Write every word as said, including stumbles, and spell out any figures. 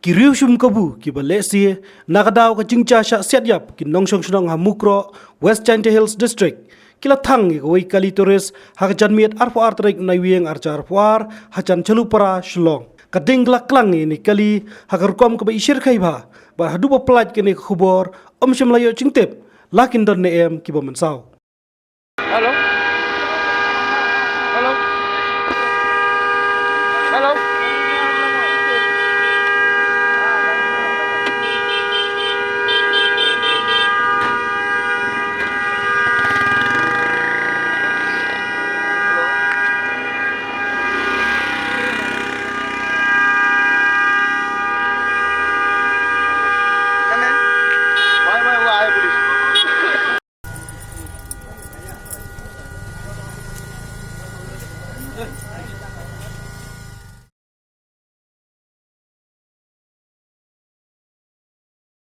Ki riew shum kabu kiba lehse na ka daw ka jingjia shah siat ïap ki nongshong shnong ha Mukroh, West Jaintia Hills District, ki la thang ïa kawei ka kali tourist ha ka janmiet arphew ar tarik Naiwieng arhajar arphew ar ha Jan Chalupara, Shillong. Ka ding ka la klang ïa kane ka kali ha ka rukom kaba i shyrkhei bha, bad haduh ba pynlait kane ka khubor ym shym la ïoh jingtip la kin don ne em kiba mynsaw. Hello.